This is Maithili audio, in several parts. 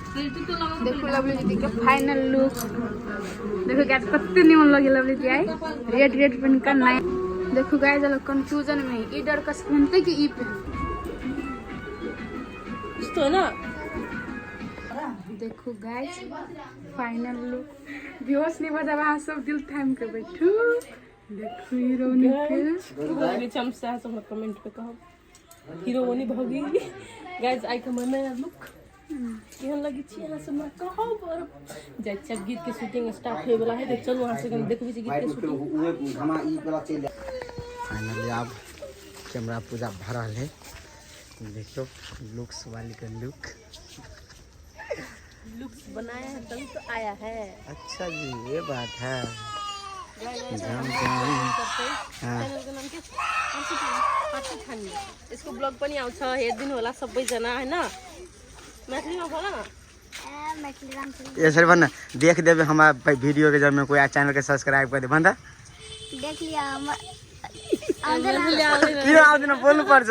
देखू लवली दीदी के फाइनल लुक। देखो गाइस कते निमन लगे लवली दीदी आई रेड रेड पहन कर नया। देखो गाइस लोग कंफ्यूजन में है, ई डरकस पहनते कि ई पहनते। तो ना देखो गाइस फाइनल लुक। बेहोश नहीं भऽ जाब अहाँ सब, दिल थामि के बैठू। देखो हीरोइन के हम सएह सब कमेंट पे कहब हीरो बनी भऽ गेली। गाइस I के हमर नया लुक केहन लगै छी अहाँ सब हमरा कहब। और जाइ छी, आब गीत के शूटिंग स्टार्ट होय वाला है, तऽ चलू अहाँ सबके हम देखबै छी गीत के शूटिंग। फाइनली आब कैमरा पूजा भऽ रहल है। देखियौ लुक्स वाली के लुक। लुक्स बनाया है तभी तो आया है। अच्छा जी ये बात है। चैनल के नाम के छानी, यसको ब्लग पनि आउँछ, हेरिदिनु होला सबैजना होइन। मैथिलीमा बोल न। यसरी भन, देख देबे हमरा वीडियो के जब में कोई चैनल के सब्सक्राइब कर दे भन त। देख लिया हम। किन आउँदैन बोल्नु पर्छ।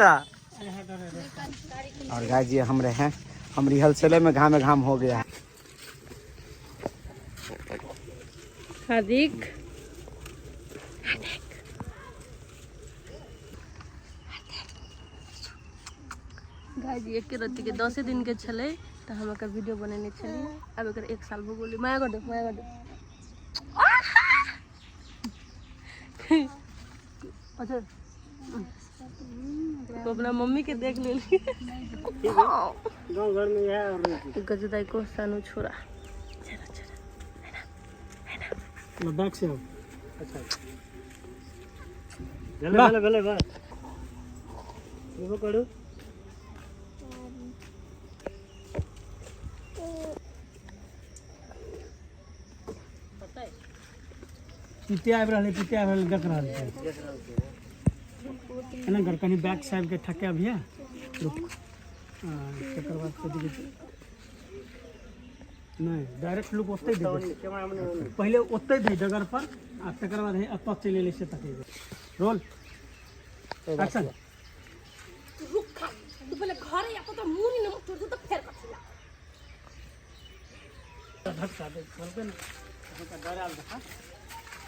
और गाइस ये हम रहे हैं, हम रिहर्सले में घाम घाम हो गया। हार्दिक गाइस एक रत्ती के 10 दिन के छलै तऽ हम एकर वीडियो बनेने छलियै। आब एकर 1 साल भऽ गेलै। माया कर दे, माया कर दे। अच्छा तो अपना मम्मी के देख लेली। गाँव घर में यह गजदाई को सानो छोरा। चलो चलो है ना बैक से आओ। अच्छा भले भले भले बस वो करो। पीते आबि रहलै, पीते आबि रहलै, देख रहल छै। एना कर कनी बैक साइड के ठके अभिया रुक। हाँ, तकर बाद कथी कहै छै? नहि, डायरेक्ट लुक ओतहि देबै, पहिले ओतहि दै डगर पर आ तकर बाद हे एतऽ चलि एलै से तकेबै। Roll action. रुक खा, तू पहिले घरे आ तो मुरी न तोड़ दे तो फेर कथिला धक्का दे बोलबै ने हुनका डरायल देखा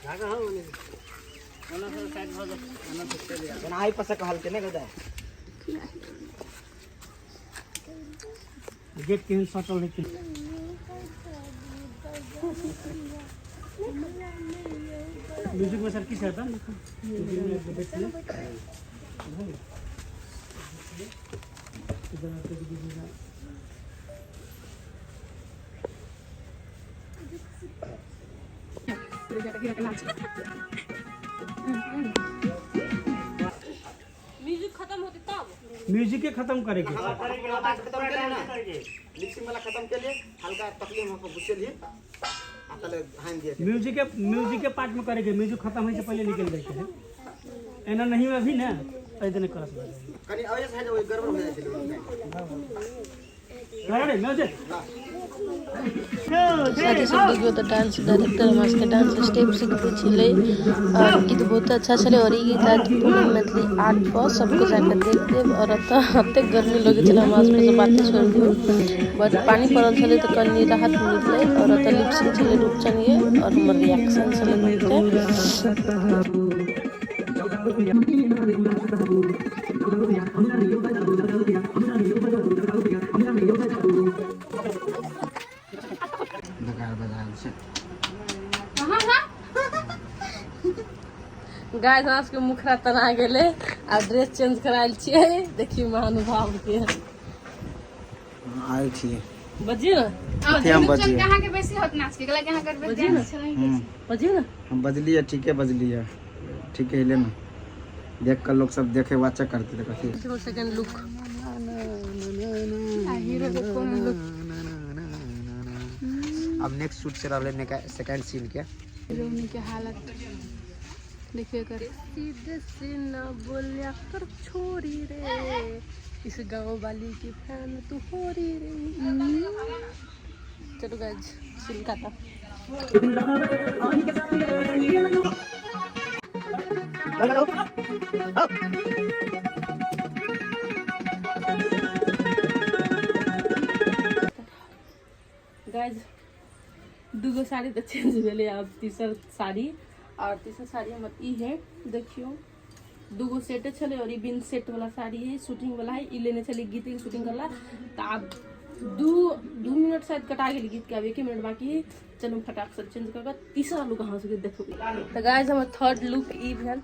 धागा। हाँ, ओने ओना से साइड भऽ जाए, ओना से चलि आयल। जेना आइ पर से कहलकै ने गदा गेट केहन सटल है कि म्यूजिक में सर की आता म्यूजिक में बैठिए। इधर आते दीजिएगा। म्यूजिक खत्म होते तब म्यूजिक के खत्म करेके छै। खत्म के लिए ना मिक्सिंग वाला खत्म के लिए हल्का तकलीफ हमको घुसेली आ तले हाइन दिए। म्यूजिक के पार्ट में करेके, म्यूजिक खत्म होय से पहले निकल जाए है। एना नहीं में अभी ना एहि दिन करस कनी अवैस है जो गड़बड़ हो जाइ छै। अरे म्यूजिक साथी सब देखियो तऽ डांस डायरेक्टर हमरा सबके डांस स्टेप सिखबै छलै और गीत बहुत अच्छा छलै। और ई गीत आयत पूनम मैथिली आर्ट पर, सबके जाके देख देब। और एतऽ एतेक गर्मी लगै छलै हमरा सबके से बाते छोड़ि दियौ, बट पानि पड़ल छलै तऽ कनि राहत मिललै। और एतऽ लिपसिंग छलै रूपचन के और हमर रिएक्शन छलै बहुते। बेकार बजा छै। गाय हमरा सबके मुखड़ा तना गेलै आ ड्रेस चेंज करायल छियै। देखियौ महानुभाव के। आयल छियै। बजियौ ने। कथी हम बजियै? अहाँके बेसी होत नाच के गला के अहाँके बेसी बजियौ ने। छलै। बजियौ ने। हम बजलियै, ठीके बजलियै, ठीके हिले ने। देख कऽ लोग सब देखे वाचा करते तऽ कथी। सेकंड लुक आ हीरो के कोन लुक। अब नेक्स्ट शूट से रहले सेकंड सीन के। हीरोइन के हालत देखिए कर। सीधे से न बोलिया कर छोरी रे, इस गांव वाली की फैन तू हो रही रे। चलो गाइस सीन काटा। गाइज दूगो साड़ी तऽ चेंज भेलै, आब तेसर साड़ी। और तेसर साड़ी हमर ई है, देखियौ दूगो सेटे छलै और ई बिन सेट वाला साड़ी है, शूटिंग वाला है। ई लेने छलियै गीत के शूटिंग करला, तऽ आब दू मिनट शायद कटा गेल गीत के, आब 1 मिनट बाकी है। चलू फटाक से चेंज कऽ के तीसरा लुक अहाँ सबके देखबै। तऽ गाइज हमर थर्ड लुक ई भेल,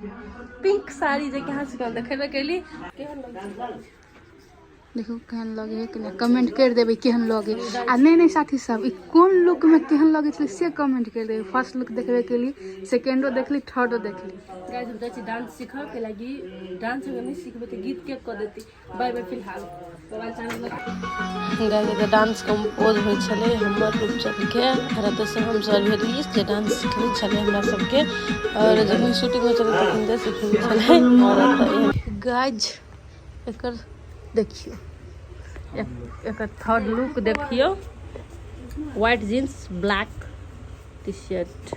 पिंक साड़ी जे कि अहाँ सबके हम देखेबे केली। केहन लगै? देखू केहन लगे है, कने कमेंट कर देबै केहन लगे। आ नहि नहि साथी सब, ई कोन लुक में केहन लगे छलै से कमेंट कर देबै। फर्स्ट लुक देखबे केली, सेकेंडो देखली, थर्डो देखली। गाइज हम जाइ छी डांस सीखऽ के लागि, डांस अगर नहि सिखबै तऽ गीत के कऽ देतै। बाय बाय, फिलहाल मोबाइल चार्ज लगा। गाइज एतऽ डांस कंपोज होइ छलै हमर रूपचंद के, और एतऽसँ हम सर भेटली जे डांस सिखबै छलै हमरा सबके, और जखन शूटिंग होइ छलै तखन तऽ सिखबै छलै। और एतऽ गाइज एकर देखियौ, एकर थर्ड लुक देखियौ, white jeans black T shirt.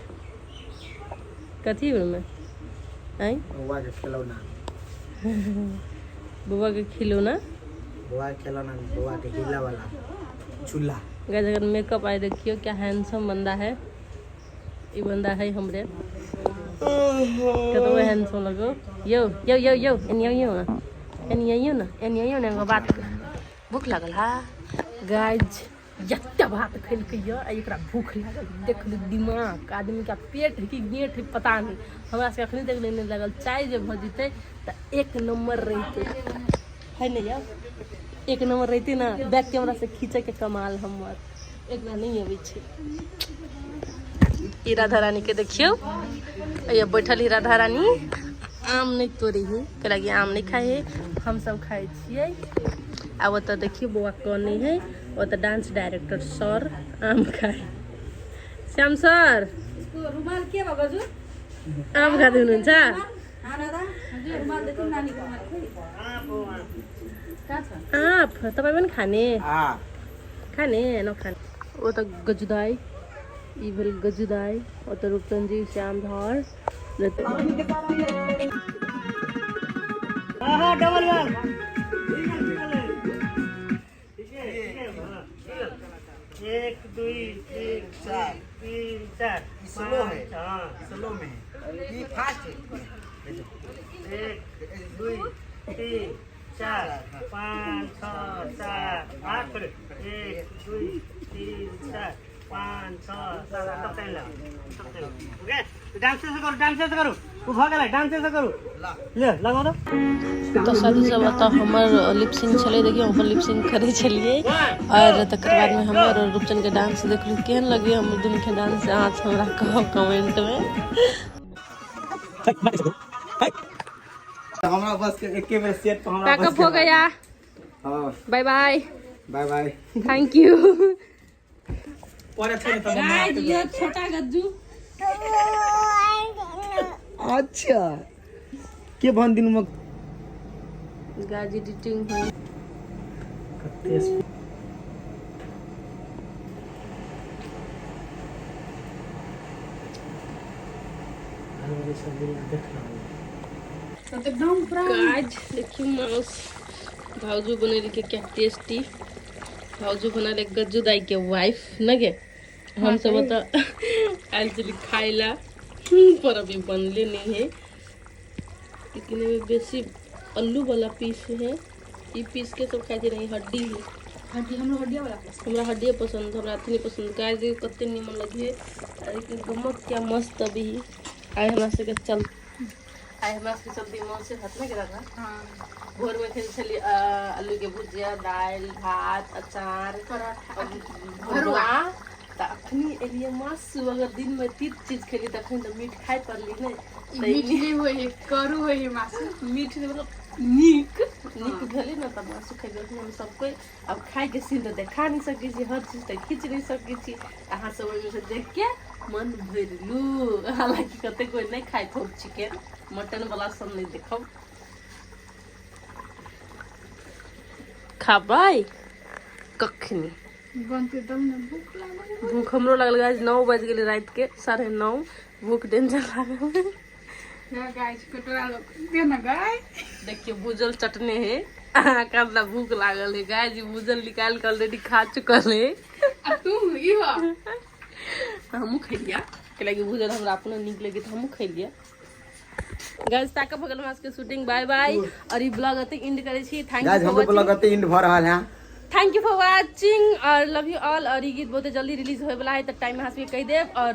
कथी ओहिमे आँय? बौआ के खिलौना। बौआ के खिलौना। बौआ के खिलौना, बौआ के हिला वाला झूला। गाइस अगर मेकअप आए देखियो क्या हैंडसम बंदा है ई बंदा है हमरे, कतबो हैंडसम लगो। यो यो यो यो एनी आइयो ना, एनी आइयो ना, एनी आइयो ना, एगो बात कह। भूख लागल हा गाइस, जते भात खेलकै यऽ आ एकरा भूख लागल। देख लू दिमाग आदमी का, पेट है कि गेंठ है पता नहीं। हमरा सबके अखनी तक नहीं लागल, चाय जे भऽ जेतै तऽ 1 नंबर रहितै है ने यौ, 1 नंबर रहितै ना। बैक कैमरा से खींचे के कमाल हमर एकरा नहीं अबै छै। ई राधा रानी के देखियौ, ये बैठल ही राधा रानी, आम नहीं तोड़े है, कैलाकि आम नहीं खाए है, हम सब खाए छियै। आ ओतऽ देखियौ बौआ कने है, ओतऽ डांस डायरेक्टर सर आम खाए। श्याम सर आम खाँदै हुनुहुन्छ? आँप तपाईँ पनि खाने? खाने नखाने? ओ तऽ गजुदाई, ई भेल गजुदाई, ओतऽ रूपचंद जी श्याम धर। एक दुई तीन चार तीन चार स्लो है। हाँ स्लो में है, ये फास्ट है। 1 2 3 4 5 6 7 8, 1 2 3 4 5 6 7 8, सब टाइम लगा, सब टाइम लगा। ओके डांस से करू, डांस से करू, उ भ गेलै, डांस से करू, ले लगाओ तो। तऽ साथी सब एतऽ हमर लिपसिंग छलै, देखियौ हम अपन लिपसिंग करै छलियै। और तकर बादमे हमर और रूपचंद के डांस देखलू, केहन लगैए हमर दुनू के डांस अहाँ सब हमरा कहब कमेंट में। हमरा बस के एके बेर सेट पर हमरा पैकअप हो गया। हां bye bye. Bye bye. Thank you. पर अच्छा नहीं तो गाइस ये छोटा गज्जू। अच्छा के भन दिन में गाइस एडिटिंग हो कते एकदम पूरा। गाइस देखियो माउस भाउजू बनेलकै क्या टेस्टी, भाउजू बनेले गज्जू दाई के वाइफ न गे। हम सब ओतऽ आयल छली खाइ ला, पर अभी बनले नहीं है, लेकिन एहिमे बेसी अल्लू वाला पीस है, ई पीस के सब खाइ छै। नहीं हड्डी है, हड्डी, हमरो हड्डिया वाला पसंद। हमरा हड्डिये पसंद, हमरा अथी नहीं पसंद। गाइस देखियो कते नीमन लगे, अरे गमक क्या मस्त। अभी आइ हमरा सबके चल, आइ हमरा सबके चलती माछे भात ने राधा। हाँ। भोर में खेल छली आलू के भुजिया, दालि भात, अचार, पराठा, भरुआ। तऽ अखनी एलियै मासु, अगर दिन में तीत चीज खेली तऽ अखन तऽ मीठ खाइ पड़ली ने। ई मीठ नहीं होय है, करू होय है मासु। मीठ नहि, मतलब नीक नीक भेलै ने तऽ मासु खेबै। अखनी हम सब कोइ आब खाइके सीन तऽ देखा नहि सकै छी, हर चीज तऽ खींच नहि सकै छी, अहाँ सब ओहिमे से देख के मन भरि लू। हालांकि कते कोइ नहि खाइत होब चिकन मटन वाला सब नहि देखब। खाबै कखनी? बनते तब ने, भूख लागल। भूख हमरो लागल गाइस, 9 बज गेलै राति के, 9:30, भूख डेंजर लागल। गाइस कटोरा लोग दे ना गाय। देखियो भूजल चटने है, अहाँ का भूख लागल है। गाइस ई भूजल निकाल के ऑलरेडी खा चुकल है। आ तू इहो हमहूँ खैलिया, कैलाकि भूजल हमरा अपनो नीक लगे तऽ हमहूँ खैलिया। गाइस, ताकऽ भऽ गेल हमरा सबके शूटिंग। बाय बाय, और ई ब्लॉग एतै एंड करै छी। Thank guys, you. हमरो ब्लॉग एते एंड भऽ रहल है। Thank you for watching और लव you all. और ई गीत बहुत जल्दी रिलीज होय वाला है, तऽ टाइम अहाँ सबके कहि देब और